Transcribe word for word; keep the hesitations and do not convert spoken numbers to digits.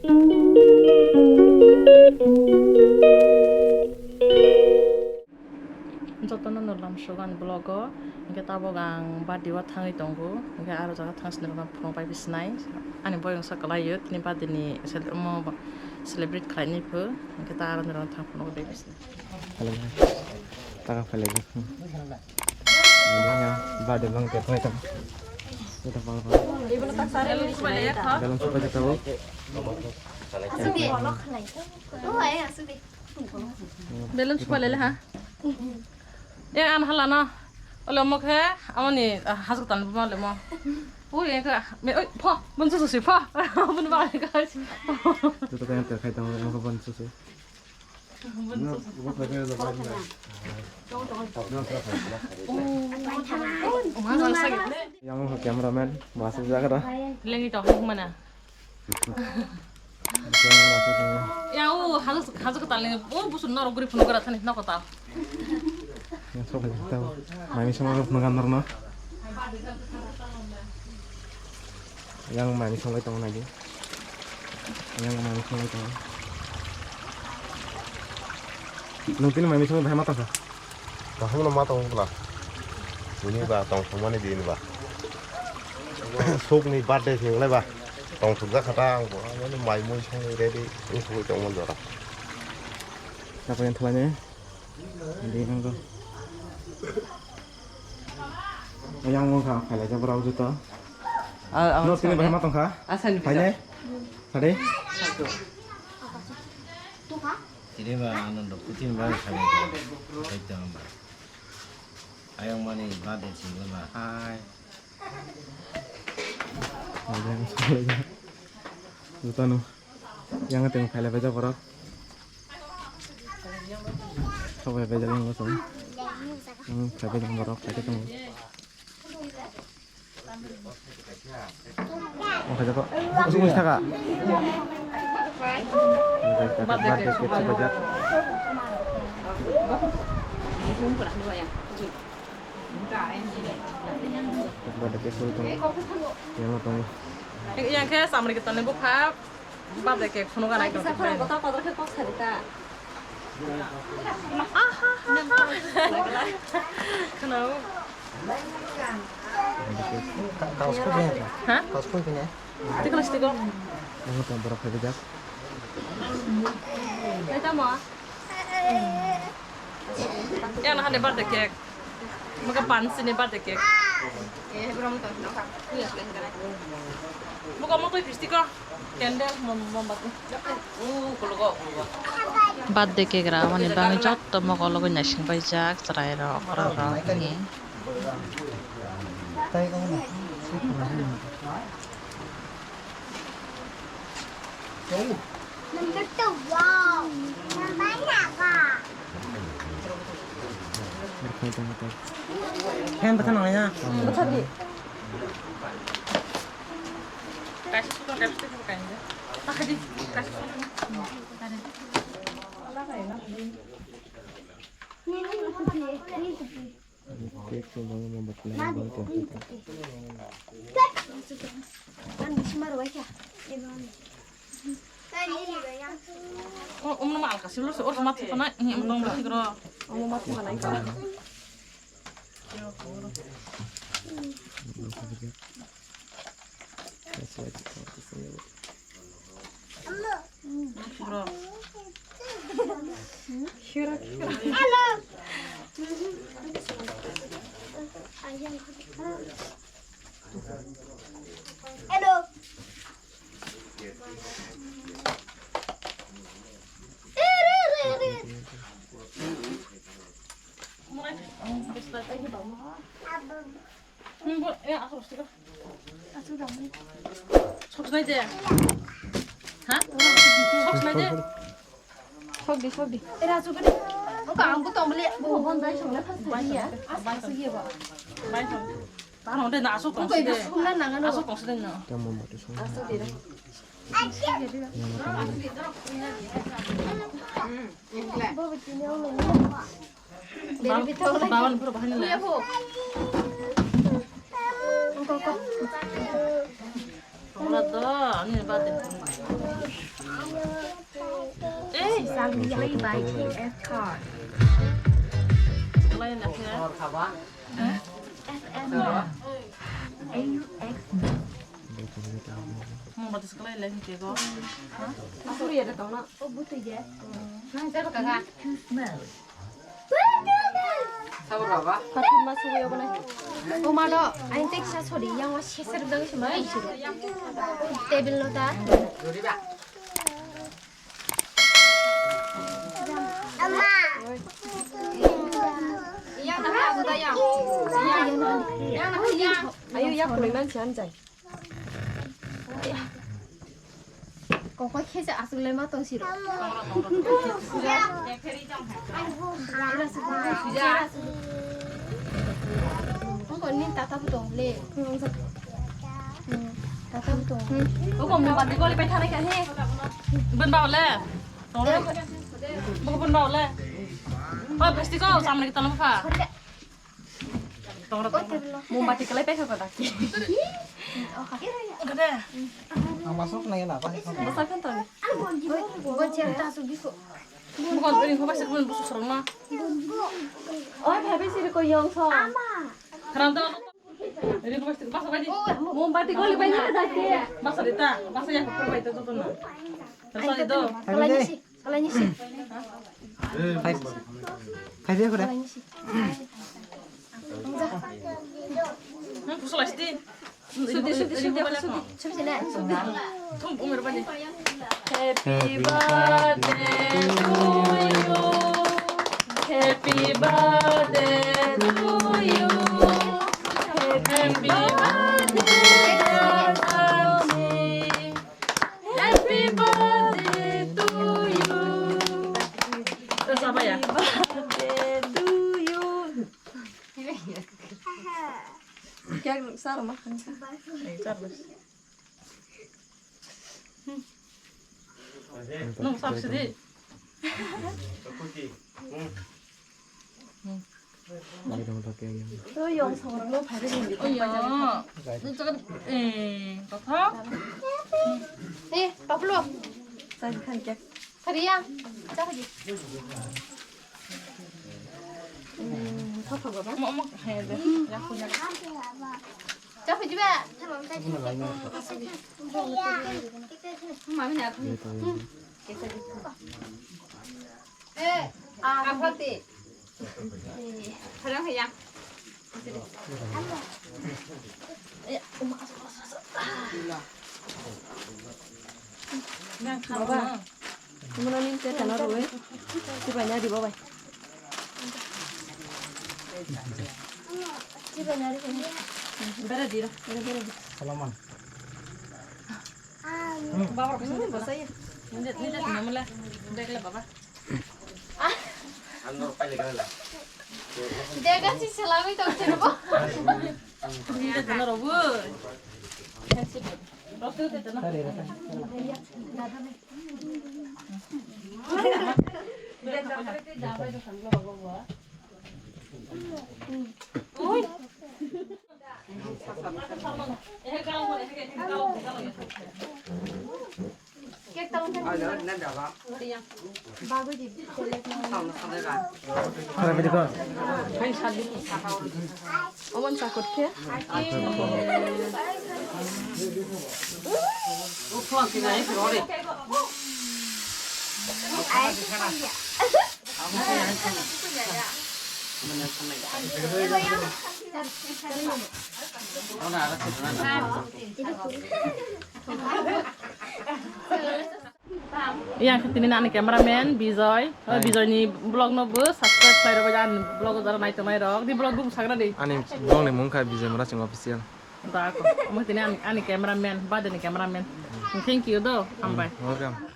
Jotono no lamsok ani vlog o, hingke tabok ang birthday o thangwi tongo, hingke aro jaga thang sini rok phunuk bai bisinai ani boyong sa kwlai o, tini birthday ni cele-, omo celebrate khlai ni pho, hingke ta aro ni rok thang phunuk bai bisinai. Hello, guys. Taka phalai di. Birthday bang te phai tong. Kita pal pal. Balloon supai jata bo. Balloon supai lele ha. E an hala no. Ole mo khe amoni hospital ni buma le mo. Ui e kha me oi pho bun su su si pho. Bun ba le guys. Tutu kaya te khai tong mo khe bun su su. Yang cameraman masuk jaga dah. Lengi tau huk mana? Ya u halu halu kata lengi u busun noro guri phunu gara thani noko ta. Yang sok tau. Mami sama phunu kan norno. Yang mami songlai tongo nai di. Yang mami songlai tongo. Nung tini mami songlai bahai ma tongkha? Kaham no ma tongo bla. Ini ba tong thangmani din ba. Suk ni birthday sing lai ba. Tong thuk jak khata ang bo. Ani mai mui song ready. Ini sugui tong mon jora. Siapa yang thalai ni? Di nang ko. Yang wngkha phailai jabra o juto. Ah, ah, no tini bahai ma tongkha? Asani phailai. Sade. Tini ba ano dokto tini ba khailai. Khaito ba. Ayang mani ba de sini ba. Hai. Jutano. Yang teng phailai bai jabra. Sok bai bai jabra yang kosong. Hmm, phailai bai jabra, phailai bai jabra. Oke, jatuh. Masuk mesti kak. Birthday cake, birthday cake. Birthday cake, sorry, tong. Yang tong. Yang kayak sama kita nunggu pap. Birthday cake phunuk gana ekdom. Kisa khorang kotor kotor khe kok sari ta. Khwnao. Kaos kok bini. Ha? Kaos kok bini. Tikla stiko. Nang tong borok phai bijak. Ai tamo. Yang nahande birthday cake. Maka pansi ni birthday cake. Muka mo tui pisti ko. Candle, mom-, mombati. Birthday cake ra mani bangwi jotto mokol logoi naising paijak chwrai rok, borok rok ni. Number two, wow. Number one. Hen bwtha nangya. Bwtha di. Kaisa sukang, kaisa sukang kainwi. Takadi, kaisa sukang. Cake tu bang, bang, bang, bang, bang. Ang bisi ma rwai kha. Oh, um, nama alka sih, lu seorang mati kena, ini um, dong, mati kena. Oh, mati kena, ini. Bro. Hello. Hello. Sok sinai de. Ha? Sok sinai de. Sok di, sok di. Era sok di. Oka angku tombole. Bo bon bai sok le phas thai ya. Asa sok ye ba. Bai sok. Tano de na sok tong de. Sok na nang ano. Sok tong de na. Tamo mate sok. Asa di. Bawan pura bahani na. Ongko, ongko. Ongla do, ani bade. Play by K F Car. F M R. A U X. Mama, this kalai lagi ke go. Aku ya datang nak. Oh, butuh ya. Nang siapa kakak? Too small. Pathum ma sugwi obo nai. O ma do, ain tek sa sori, yang wa seser dang se ma sori. Table no ta. Ama. Yang na ha da yang. Yang na ha yang. Ayo, ya, kulai man sian jai. Kokoi khe se aswk le ma tong siro. Kokoi ni tata bu tong le. Tata bu tong. Kokoi mo bati koli pai thani kha he. Bun ba le. Tong le. Bun ba le. Ba pasti ko samne kita lupa. Tong ra, tong ra. Mombati kalai paikha ko dak. Ang masuk na yana pa. Basa kan tong. Bukan ini ko basa kan busu serong ma. Oi, bhai, bisi ko yong so. Haram to. Ini ko basa, basa bai di. Mombati ko libai na dak. Basa di ta, basa ya ko bai to to na. Basa di to. Kalai ni si. Kalai ni si. Five. Five ya ko da. Kalai ni si. Nang kusuk lagi sih. Sudi, sudi, sudi, sudi. Sudi, sudi. Thum, umur bani. Happy birthday to you. Happy birthday to you. Happy birthday, dear Sami. Happy birthday to you. Terus apa ya? Happy birthday to you. Kaya sarma. Eh, sarma. Nung sab sidi. Oyo. Nung jaga, eh, kotha? Eh, paplo. Sai khan kya? Thariya. Thapa baba. Mo, mo, he, de. Yaku, yaku. Chapajiba. Mami na. Eh, ah, apa ti? Harang hayang. Baba, kamu nani te tano ruwe. Coba nyari, baba. Bera dira. Bera, bera dira. Salaman. Baba, hmm, basa ya. Nida, nida, nida, mula. Dekla, baba. Dega si selami tong sini, bo. Nida, nida, robo. Rostu te tano. Oman sakot khe. Yang khe tini ani cameraman Bijoy. Hai. Bijoy ni vlog no bo subscribe khlai rwbaidi, ani vlog o jora nai tongnai rok. Di vlog bo bwsakra di. Ani vlog ni mung kha Bijoy Murasing Official. Da ko. Omo tini ani, ani cameraman, bade ni cameraman. Thank you do. Hambai. Welcome.